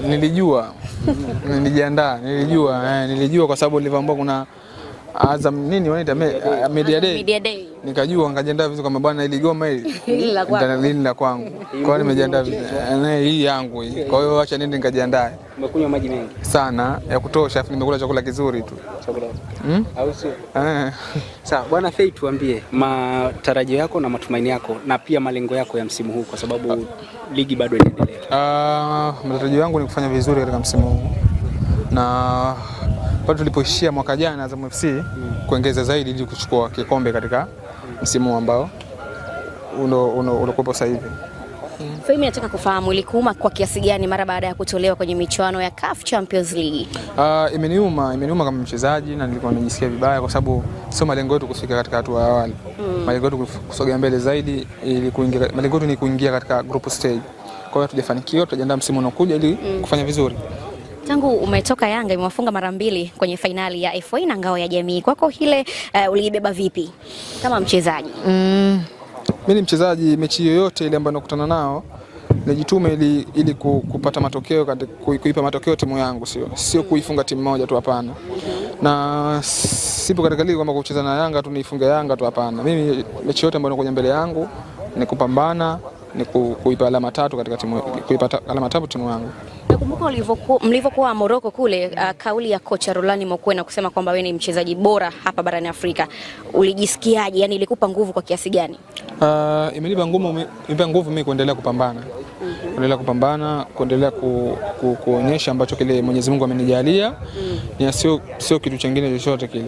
Nilijua. Nilijiandaa, nilijua, nilijua kwa sababu nilivyoambiwa kuna Azam nini wanaita Media Day. Media Day. Nikajua nikajiandaa vizuri kama bwana ili goma hili hili la kwangu. Kwa hiyo nimejiandaa vizuri. Hii yangu hii. Kwa hiyo acha nende nikajiandae. Umekunywa maji mengi sana ya kutosha, afu nimekula chakula kizuri tu. Chakula. Au sio? Sawa, bwana Fei, tuambie matarajio yako na matumaini yako na pia malengo yako ya msimu huu kwa sababu ligi bado inaendelea. Matarajio yangu ni kufanya vizuri katika msimu huu. Na pale tulipoishia mwaka jana Azam FC kuongeza zaidi ili kuchukua kikombe katika msimu ambao unakuwepo sasa hivi. Fei, nataka kufahamu ilikuuma kwa kiasi gani mara baada ya kutolewa kwenye michuano ya CAF Champions League? Imeniuma kama mchezaji na nilikuwa najisikia vibaya kwa sababu sio malengo yetu kufika katika hatua ya awali. Malengo yetu kusogea mbele zaidi ili kuingia, malengo yetu ni kuingia katika group stage. Kwa hiyo hatujafanikiwa, tutajiandaa msimu unaokuja ili kufanya vizuri. Tangu umetoka Yanga imewafunga mara mbili kwenye fainali ya FA na ngao ya jamii. Kwako ile uliibeba vipi kama mchezaji? Mimi ni mchezaji, mechi yoyote ile ambayo nakutana nao nijitume ili kupata matokeo, kuipa matokeo timu yangu, sio kuifunga timu moja tu, hapana. Na sipo katika ligi kwamba kucheza na Yanga tu niifunge Yanga tu, hapana. Mimi mechi yote ambayo inakuja mbele yangu ni kupambana, ni kuipa alama tatu katika timu, kuipa alama tatu timu yangu. Nakumbuka mlivyokuwa Morocco kule, kauli ya kocha Rulani Mokwena kusema kwamba wewe ni mchezaji bora hapa barani Afrika. Ulijisikiaje? Yaani ilikupa nguvu kwa kiasi gani? Imenipa nguvu mimi kuendelea kupambana. Kuendelea kupambana, kuendelea kuonyesha ambacho kile Mwenyezi Mungu amenijalia. Ni sio kitu kingine chochote kile.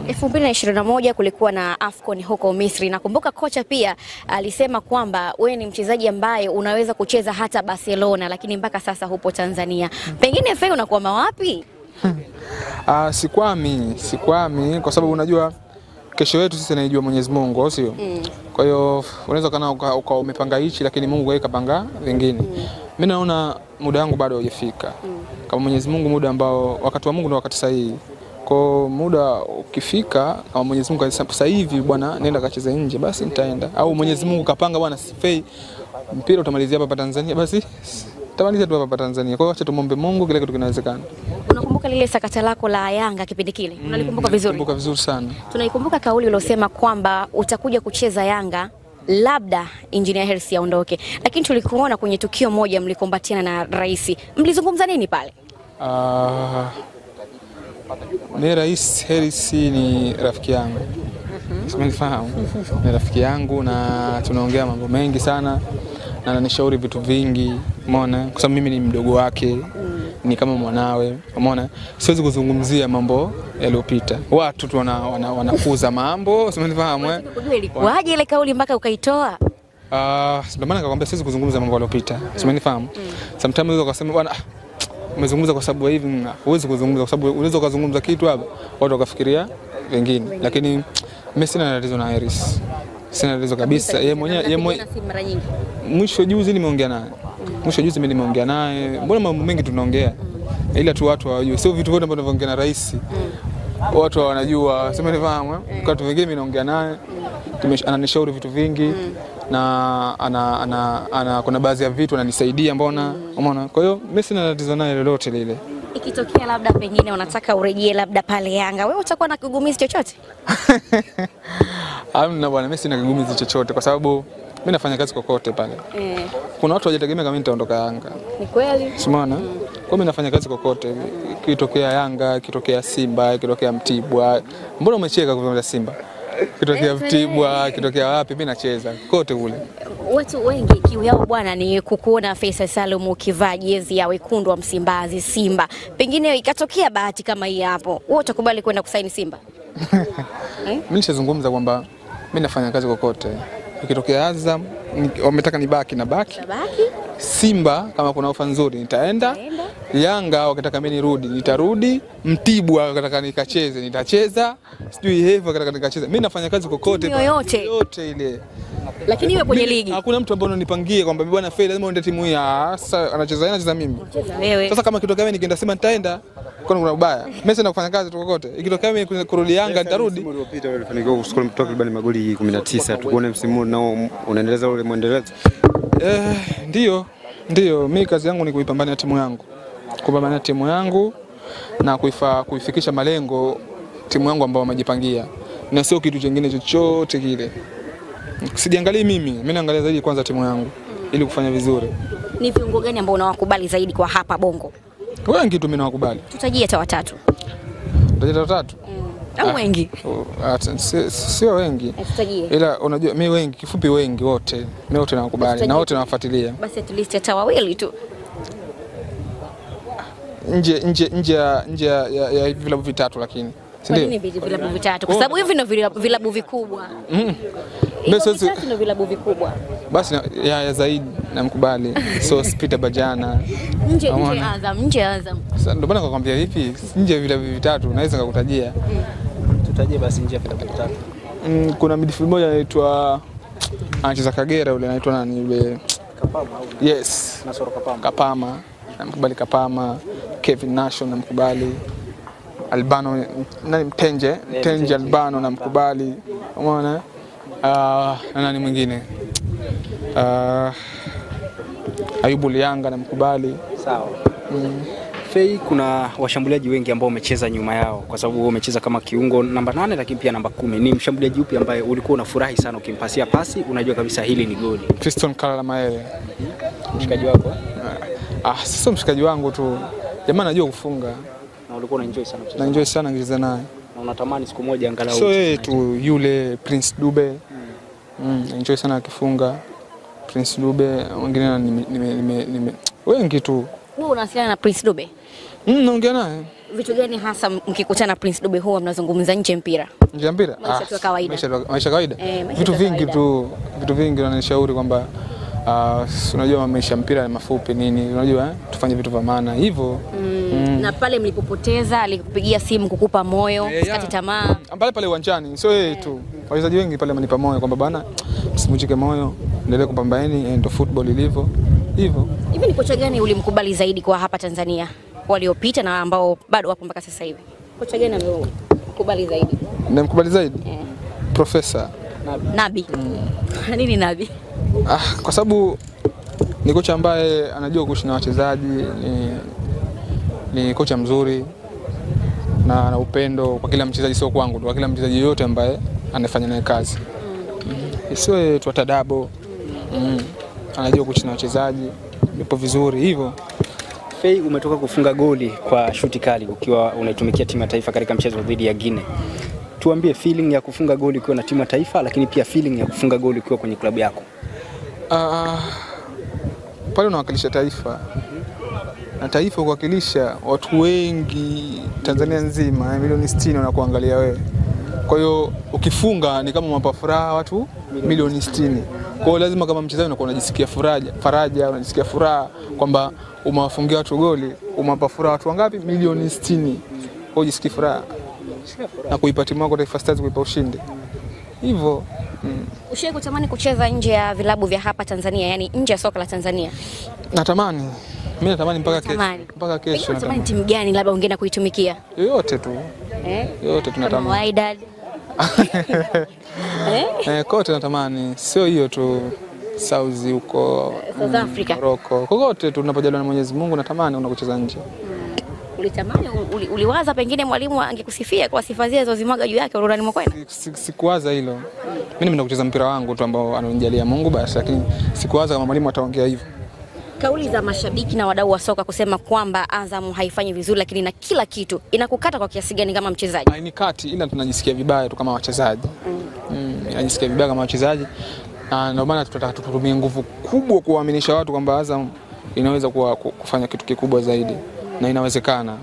2021 kulikuwa na AFCON huko Misri. Nakumbuka kocha pia alisema kwamba wewe ni mchezaji ambaye unaweza kucheza hata Barcelona, lakini mpaka sasa hupo Tanzania. Pengine Fei unakwama wapi? Sikwami kwa sababu unajua kesho yetu sisi anaijua Mwenyezi Mungu, au sio? Kwa hiyo unaweza kana uka umepanga hichi lakini Mungu yeye kapanga vingine. Mimi naona muda wangu bado haujafika. Kama Mwenyezi Mungu muda ambao wakati wa Mungu ndio wakati sahihi. Kwa muda ukifika kama Mwenyezi Mungu sasa hivi bwana nenda kacheze nje, basi nitaenda. Au Mwenyezi Mungu kapanga bwana Fei mpira utamalizia hapa Tanzania, basi tamalizia tu hapa Tanzania. Kwa hiyo acha tumuombe Mungu kile kitu kinawezekana. Unakumbuka lile sakata lako la Yanga kipindi kile? Unalikumbuka vizuri? Nakumbuka vizuri sana. Tunaikumbuka kauli uliosema kwamba utakuja kucheza Yanga labda Engineer Hersi aondoke. Lakini tulikuona kwenye tukio moja mlikumbatiana na rais. Mlizungumza nini pale? Ni Rais Hersi ni rafiki yangu. Simenifahamu. Ni rafiki yangu na tunaongea mambo mengi sana na ananishauri vitu vingi, umeona? Kwa sababu mimi ni mdogo wake, ni kama mwanawe, umeona? Siwezi kuzungumzia mambo yaliyopita. Watu tu wanakuza mambo, simenifahamu eh? Ilikuwaje ile kauli mpaka ukaitoa? Ndio maana nikakwambia siwezi kuzungumza mambo yaliyopita. Simenifahamu. Sometimes unaweza kusema bwana umezungumza kwa sababu hivi, huwezi kuzungumza kwa sababu unaweza kuzungumza kitu hapa watu wakafikiria wengine. Lakini mimi sina tatizo na Hersi. Sina tatizo kabisa. Yeye mwenyewe mara nyingi. Mwisho juzi nimeongea naye. Mwisho juzi mimi nimeongea naye. Mbona mambo mengi tunaongea? Ila tu watu hawajui. Sio vitu vyote ambavyo tunaongea na rais. Watu wanajua. Sema nifahamu eh? Kwa watu wengine mimi naongea naye. Ananishauri vitu vingi. Na ana kuna baadhi ya vitu ananisaidia, mbona? Umeona? Kwa hiyo mimi sina tatizo naye lolote lile. Ikitokea labda pengine unataka urejee labda pale Yanga, wewe utakuwa na kigumizi chochote? Hamna bwana, mimi sina kigumizi chochote kwa sababu mimi nafanya kazi kokote pale. Kuna watu hawajategemea kama mimi nitaondoka Yanga. Ni kweli? Umeona? Kwa mimi nafanya kazi kokote. Ikitokea Yanga, ikitokea Simba, ikitokea Mtibwa. Mbona umecheka kwa Simba? Kitokea Mtibwa, kitokea wapi, mimi nacheza kote kule. Watu wengi kiu yao bwana ni kukuona Feisal Salum ukivaa jezi ya wekundu wa Msimbazi Simba. Pengine ikatokea bahati kama hii hapo, wewe utakubali kwenda kusaini Simba? Mimi nishazungumza kwamba mimi nafanya kazi kokote. Ikitokea Azam wametaka nibaki na baki. Simba kama kuna ofa nzuri nitaenda. Yanga wakitaka mimi nirudi nitarudi. Mtibwa wakitaka nikacheze nitacheza. Sijui Hevo wakitaka nikacheze. Mimi nafanya kazi kokote yote ile. Lakini iwe kwenye ligi. Hakuna mtu ambaye ananipangia kwamba bwana Fei lazima uende timu hii. Sasa anacheza yeye, anacheza mimi. Wewe. Sasa kama kitokea mimi nikienda Simba nitaenda. Kwani kuna ubaya? Mimi sina kufanya kazi tu kokote. Ikitokea mimi kurudi Yanga nitarudi. Msimu uliopita ulifanikiwa kuscore takriban magoli 19. Tukuone msimu nao unaendeleza ule mwendelezo. Ndio. Ndio, mimi kazi yangu ni kuipambania timu yangu. Kupambania timu yangu na kuifikisha malengo timu yangu ambayo wamejipangia. Na sio kitu kingine chochote kile. Sijiangalii mimi naangalia zaidi kwanza timu yangu ili kufanya vizuri. Ni viungo gani ambao unawakubali zaidi kwa hapa Bongo? Wengi tu mimi nawakubali. Tutajie hata watatu. Tutajie watatu? Au wengi? Sio wengi. Tutajie. Ila unajua mimi wengi, kifupi wengi wote. Mimi wote nawakubali na wote nawafuatilia. Basi at least hata wawili tu. Nje ya vilabu vitatu lakini. Kwa nini vilabu vitatu? Kwa sababu hivi ndio vilabu vikubwa. Vitatu ndio vilabu vikubwa. Basi ya zaidi namkubali. So Peter Bajana. Nje Azam, nje Azam. Sasa ndio maana nikakwambia vipi nje vilabu vitatu naweza nikakutajia. Tutajie basi nje vilabu vitatu. Kuna midfield mmoja anaitwa anacheza Kagera yule anaitwa nani yule? Kapama au? Yes. Nasoro Kapama. Kapama. Namkubali Kapama, Kevin Nation namkubali. Albano nani Mtenje Albano namkubali. Umeona? Na nani mwingine? Ayubu Lianga namkubali. Sawa. Fei, kuna washambuliaji wengi ambao umecheza nyuma yao kwa sababu wewe umecheza kama kiungo namba 8 lakini pia namba 10. Ni mshambuliaji upi ambaye ulikuwa unafurahi sana ukimpasia pasi unajua kabisa hili ni goli? Fiston Kalala Maele. Mshikaji wako? Sio mshikaji wangu tu. Jamaa anajua kufunga. Na ulikuwa unaenjoy sana kucheza? Na enjoy sana kucheza naye. Na unatamani siku moja angalau. So yeye tu yule Prince Dube. Enjoy sana akifunga. Prince Dube wengine nime wengi tu. Wewe unawasiliana na Prince Dube? Naongea naye. Vitu gani hasa mkikutana na Prince Dube huwa mnazungumza nje mpira? Nje mpira? Maisha tu kawaida. Maisha kawaida. Vitu vingi tu, vitu vingi wananishauri kwamba unajua maisha mpira ni mafupi nini, unajua tufanye vitu vya maana hivyo. Na pale mlipopoteza alikupigia simu kukupa moyo, usikate tamaa. Pale pale uwanjani, sio yeye tu. Wachezaji wengi pale wamenipa moyo kwamba bana msivunjike moyo, endelee kupambana, ndio football ilivyo. Hivyo. Hivi ni kocha gani ulimkubali zaidi kwa hapa Tanzania waliopita na ambao bado wapo mpaka sasa hivi? Kocha gani amekubali zaidi? Nimemkubali zaidi? Profesa Nabi. Nini Nabi? Kwa sababu ni kocha ambaye anajua kuishi na wachezaji, ni kocha mzuri na ana upendo kwa kila mchezaji, sio kwangu tu, kwa kila mchezaji yote ambaye anafanya naye kazi. Sio tu atadabo. Anajua kuishi na wachezaji, yupo vizuri hivyo. Fei, umetoka kufunga goli kwa shuti kali ukiwa unaitumikia timu ya taifa katika mchezo dhidi ya Guinea. Tuambie feeling ya kufunga goli ukiwa na timu ya taifa, lakini pia feeling ya kufunga goli ukiwa kwenye klabu yako. Pale unawakilisha taifa. Na taifa kuwakilisha watu wengi Tanzania nzima, milioni 60 wanakuangalia wewe. Kwa hiyo ukifunga ni kama unawapa furaha watu milioni 60. Kwa hiyo lazima kama mchezaji unakuwa unajisikia faraja, unajisikia furaha kwamba umewafungia watu goli, umewapa furaha watu wangapi? Milioni 60. Kwa hiyo jisikie furaha. Na kuipa timu yako Taifa Stars, kuipa ushindi. Hivyo. Ushawahi kutamani kucheza nje ya vilabu vya hapa Tanzania, yani nje ya soka la Tanzania? Natamani. Mimi natamani mpaka kesho. Mpaka kesho natamani. Timu gani labda ungeenda kuitumikia? Yoyote tu. Yoyote tunatamani. Kama Wydad. Kote natamani. Sio hiyo tu, Saudi huko, South Africa, Morocco. Kokote tunapojaliwa na Mwenyezi Mungu natamani kucheza nje. Ulitamani, uliwaza pengine mwalimu angekusifia kwa sifa zile alizozimwaga juu yake urani mwakwenda? Sikuwaza hilo. Mimi nimeenda kucheza mpira wangu tu ambao ananijalia Mungu basi, lakini sikuwaza kama mwalimu ataongea hivyo. Kauli za mashabiki na wadau wa soka kusema kwamba Azam haifanyi vizuri lakini na kila kitu, inakukata kwa kiasi gani kama mchezaji? Hainikati, ila tunajisikia vibaya tu kama wachezaji. Najisikia vibaya kama wachezaji. Na ndio maana tunataka tutumie nguvu kubwa kuwaaminisha watu kwamba Azam inaweza kufanya kitu kikubwa zaidi na inawezekana.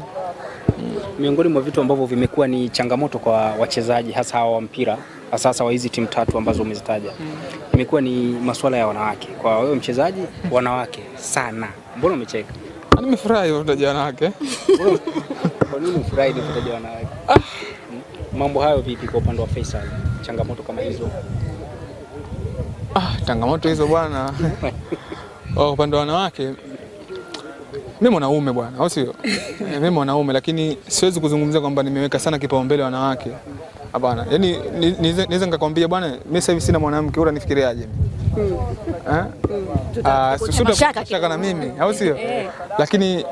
Miongoni mwa vitu ambavyo vimekuwa ni changamoto kwa wachezaji hasa hawa wa mpira, hasa wa hizi timu tatu ambazo umezitaja, imekuwa ni masuala ya wanawake. Kwa wewe mchezaji, wanawake sana. Mbona umecheka? Nimefurahi kutaja wanawake. Kwa nini ufurahi kutaja wanawake? Mambo hayo vipi kwa upande wa Faisal? Changamoto kama hizo? Changamoto hizo bwana. Kwa upande wa wanawake, mimi mwanaume bwana, au sio? Mimi mwanaume, lakini siwezi kuzungumzia kwamba nimeweka sana kipaumbele wanawake. Hapana. Yaani niweza nikakwambia bwana, mimi sasa hivi sina mwanamke, unanifikiriaje mimi? Mashaka na mimi, au sio? Lakini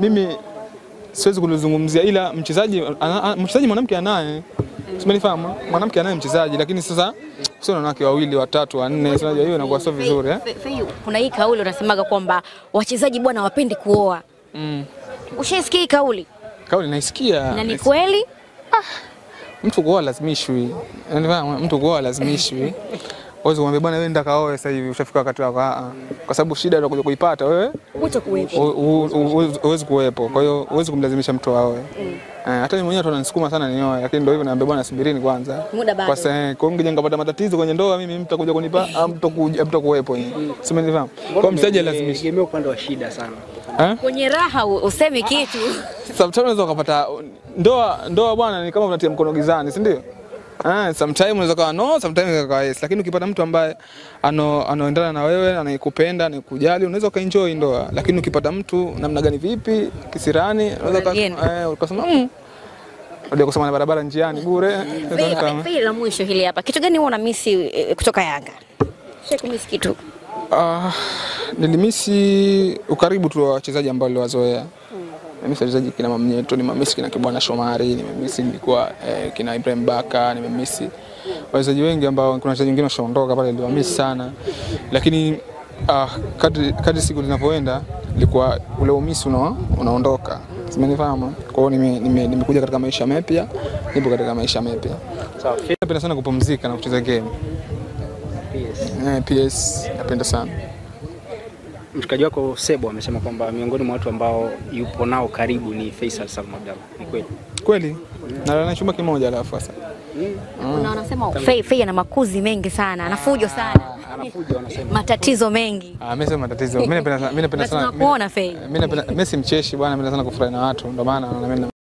mimi siwezi kulizungumzia, ila mchezaji mwanamke anaye. Simenifahamu? Mwanamke anaye mchezaji, lakini sasa sio wanawake wawili, watatu, wanne, unajua hiyo inakuwa sio vizuri eh. Kuna hii kauli unasemaga kwamba wachezaji bwana wapendi kuoa. Ushaisikia hii kauli? Kauli naisikia. Na ni kweli? Mtu kuoa lazimishwi. Unanifahamu? Mtu kuoa lazimishwi. Uweze kumwambia bwana wewe nenda kaoe sasa hivi ushafika wakati wako. Kwa sababu shida utakuja kuipata wewe utakuwepo. Uwezi kuwepo. Kwa hiyo uwezi kumlazimisha mtu aoe. Hata mimi mwenyewe tu ananisukuma sana nioe, lakini ndio hivyo naambia bwana subirini kwanza. Muda bado. Kwa sababu kwa ngeje ngapata matatizo kwenye ndoa mimi mtakuja kunipa mtakuwepo nyinyi. Sio mnifahamu? Kwa msaje lazimishi. Tegemea upande wa shida sana. Kwenye raha usemi kitu. Sometimes unaweza kupata ndoa bwana ni kama unatia mkono gizani, si ndio? Sometimes unaweza kuwa no, sometimes unaweza kuwa yes. Lakini ukipata mtu ambaye anaendana na wewe, anayekupenda, anayekujali, unaweza ukaenjoy ndoa. Lakini ukipata mtu namna gani vipi, kisirani, unaweza ukasema unajua kusema na barabara njiani bure. Fei la mwisho hili hapa. Kitu gani wewe unamisi kutoka Yanga? Sio kumisi kitu. Nilimisi ukaribu tu wa wachezaji ambao niliwazoea. Nimemisi wachezaji kina Mamnyeto, nimemisi kina Kibwana Shomari, nimemisi nilikuwa kina Ibrahim Baka, nimemisi wachezaji wengi ambao kuna wachezaji wengine washaondoka pale niliwamisi sana. Lakini kadri siku zinavyoenda ilikuwa ule umisi unaondoka. Simenifahamu? Kwa hiyo nimekuja katika maisha mapya, nipo katika maisha mapya. Sawa. Napenda sana kupumzika na kucheza game. PS. PS napenda sana. Mshikaji wako Sebo amesema kwamba miongoni mwa watu ambao yupo nao karibu ni Faisal Salum Abdalla. Ni kweli? Kweli. Na na chumba kimoja alafu sasa. Kuna wanasema Fei ana makuzi mengi sana, ana fujo sana. Ana fujo wanasema. Matatizo mengi. Mimi sema matatizo. Mimi napenda sana. Tunakuona Fei. Mimi napenda, mimi si mcheshi bwana, mimi napenda sana kufurahi na watu. Ndio maana na mimi